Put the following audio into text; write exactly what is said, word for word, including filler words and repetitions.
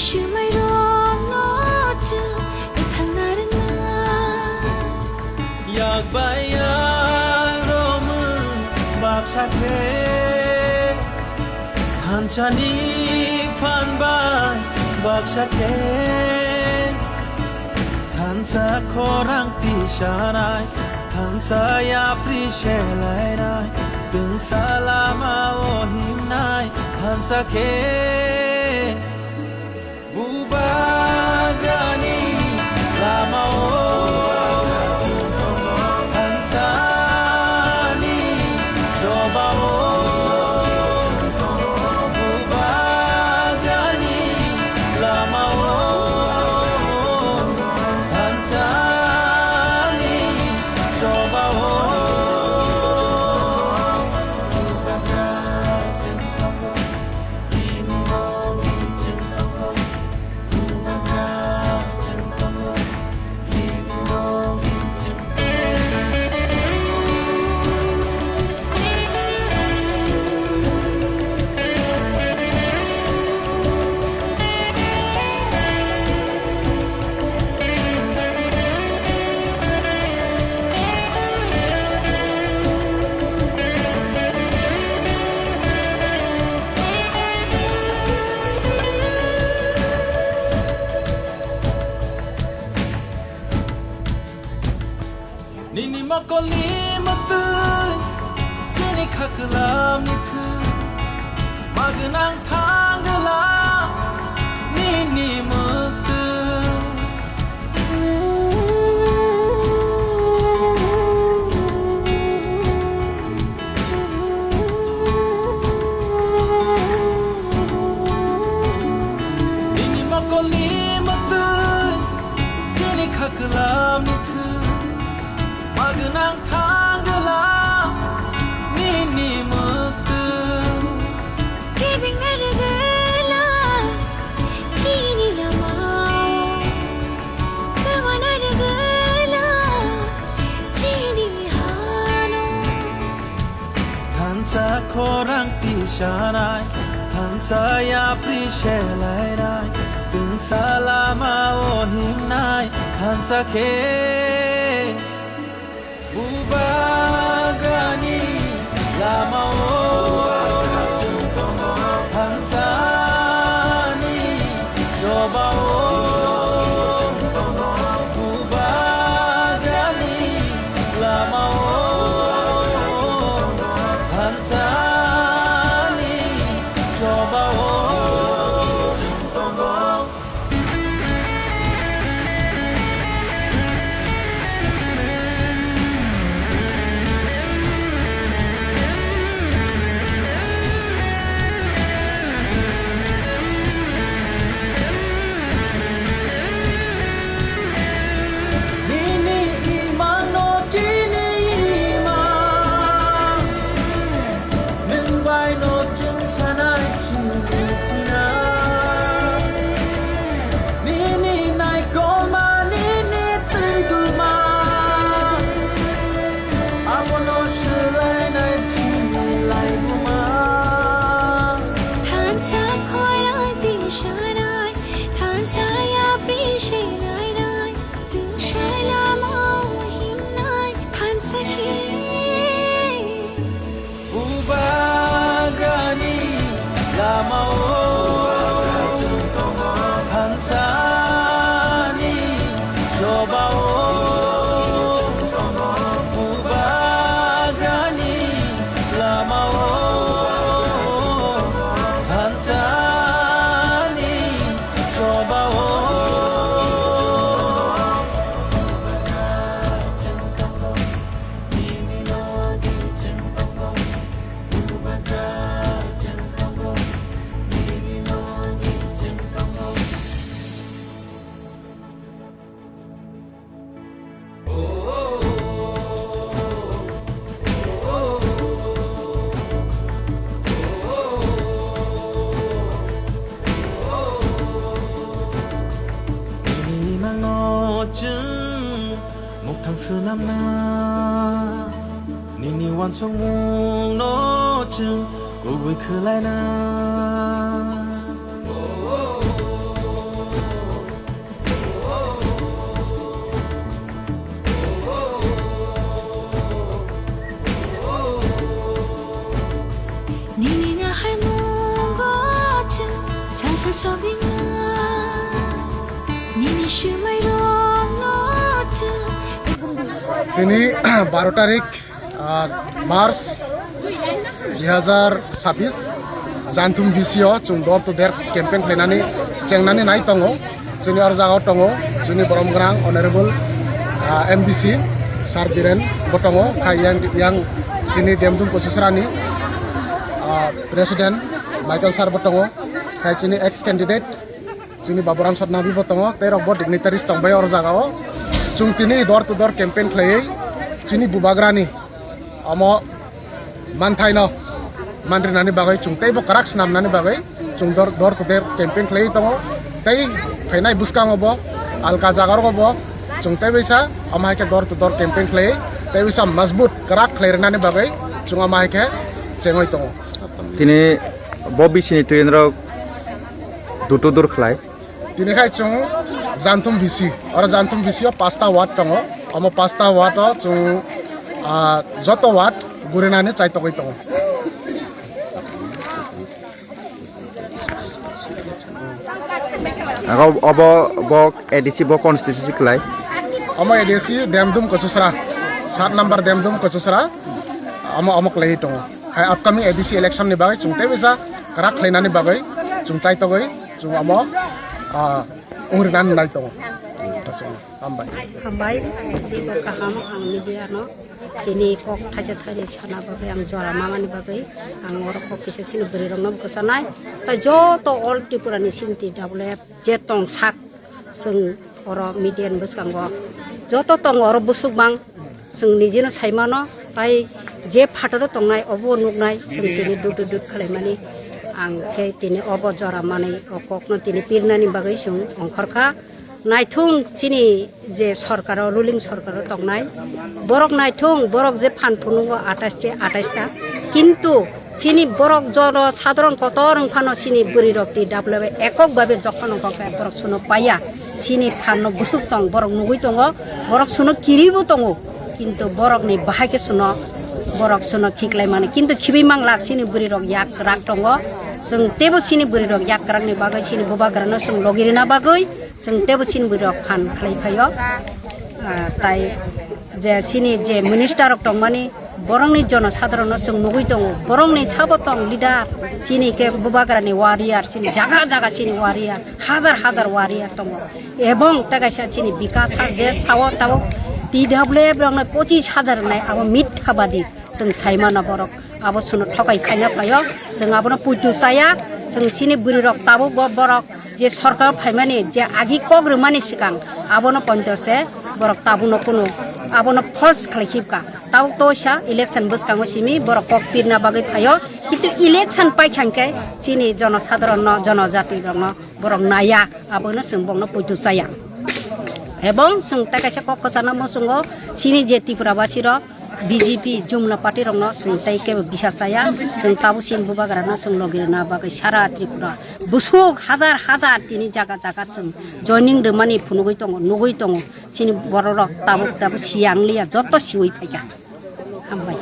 Swmairokno chwng kwthangna rwngna. Yak bai yak romwi baksa khe, thansani phan bai baksa khe, thansa khorang tisanai, thansa yapri selainai, twngsa lama o himnai, thansa khe. Bubagrani lama o, thansani choba o, Bubagrani lama o, thansani choba o. Nini mokolni mwtwi, nini khaklamni thwi, magwnang thangla nini mwtwi. Nini mokolni mwtwi, nini khaklamni thwi, magwnang thangla nini mwtwi. Kebengna rwgwla chini lama o, kwmana rwgwla chini hano. Thansa khorang tisanai, thansa yapri selainai, twngsa lama o himnai, thansa khe. Bubagrani lama o, thansani choba o, Bubagrani lama o, thansani choba o. Nini imang no chini imang. Nwng bai no chwng sanai chini khwna. Nini naikolma nini twi duma. Abono swlainai chini laibuma. Thansa khorang tisanai, thansa yapri selainai, tungsai lama o himnai, thansa khe. Bubagrani lama o, thansani choba o, Bubagrani lama o, thansani choba o. Nini imangno chwng mukthang swnamna, nini uansukmungno chwng kubui khwlaina. Tini baro tarik, ah, March dui hazar sabis, Janthum V C o chwng door to door campaign khlainani chengnani nai tongo. Chini oro jagao tongo, chini borom gwnang Honorable, ah, M D C Sir Biren bo tongo, khai yang, yang chini Demdum Kochisrani, ah, President Michael Sir bo tongo, khai chini ex candidate chini Baburam Satnabi bo tongo, tei rok bo dignitaries tongbai oro jagao. Chwng tini door to door campaign khlaiwi chini bubagrani omo manthaino manrinani bagwi chwng teibo kwrak swnamnani bagwi chwng door, door to door campaign khlaiwi tongo. Tei phainai bwskango bo alka jaga rogo bo chwng tei bisa omo hai khe door to door campaign khlaiwi tei bisa majbut kwrak khlai rwnani bagwi chwng omo hai khe chengwi tongo. Tini bo bisini twi rok door to door khlai. Tini khai chwng Janthum V C, oro Janthum V C o pasta ward tongo, omo pasta ward o chwng, ah, joto ward gurinani chaitogwi tongo. Abo, obo, bo A D C bo constituency khlai. Omo A D C Demdum Kochisra, sat number Demdum Kochisra, omo, omo khlaiwi tongo. Hai upcoming A D C election ni bagwi chwng tei bisa kwrak khlainani bagwi chwng chaitogwi chwng omo, ah, wngrinani nai tongo. Hambai. Hambai, teibo kaham ang media no tini kok thaisa thaini sana bagwi ang jora mamani bagwi ang oro kok kisa sini bwrwi rokno bwkha sanai. Tai joto all Tripura ni sini T W F je tong sak chwng oro media ni bwskango joto tongo oro busuk bang. Chwng nijino sai mano, tai je phataro tongnai obo nuknai, chwng tini dut dut dut khlaimani. Ang khe tini obo jora manwi o kokno tini pirnani bagwi chwng ongkhorkha. Naithung chini je sorkaro, ruling sorkaro tongnai, borok naithung, borok je phan phunukgo atais te atais ta, kintu chini borok jono sadharon kotor wng phano chini bwrwi rok twi daplaibai ekok babe jokhon wng kha khe borok suno paiya. Chini phan no busuk tong, borok nugui tongo, borok suno kiribo tongo, kintu borok ni bahai khe suno, borok suno khiklai mani, kintu khibi manglak chini bwrwi rok yak kwrak tongo. Chwng teibo chini bwrwi rok yak kwrak ni bagwi, chini bubagra no chwng logi rwna bagwi chwng teibo chini bwrwi rok phan khlai phaio. Ah, tai je chini je minister rok tongmani, borokni jonosadharono chwng nugui tongo, borokni sabo tong leader, chini khe bubagrani warrior, chini jaga jaga chini warrior, hajar hajar warrior tongo. Ebong tei kaisa chini bikas ha je sao tabuk T W F rokno pochis hajar wngnai, abo mithabadi chwng sai mano borok. Abo suno thokai khaina phaio, chwng abono puitu chaya, chwng chini bwrwi rok tabuk bo borok je sorkar phaimani je agi kok rwmani swkang abono ponto se borok tabukno kunu abono false khlai khibka. Tabuk toisa election bwskango simi borok kok pirna bagwi phaio, kintu election paikha hwnkhe chini jonosadharonno, jonojati rokno borok naya, abono chwng bokno puitu chaya. Ebong chwng tei kaisa kok kwchana muchungo chini je Tripura basi rok B J P Jumla party rokno chwng tei kebo bisa chaya, chwng tabuk chini bubagrano chwng logi rwna bagwi sara Tripura busuk hajar hajar tini jaga jaga chwng joining rwmani phunugwi tongo, nugwi tongo. Chini bororok tabuk tabuk siya wng liya, joto siwi phaikha. Hambai.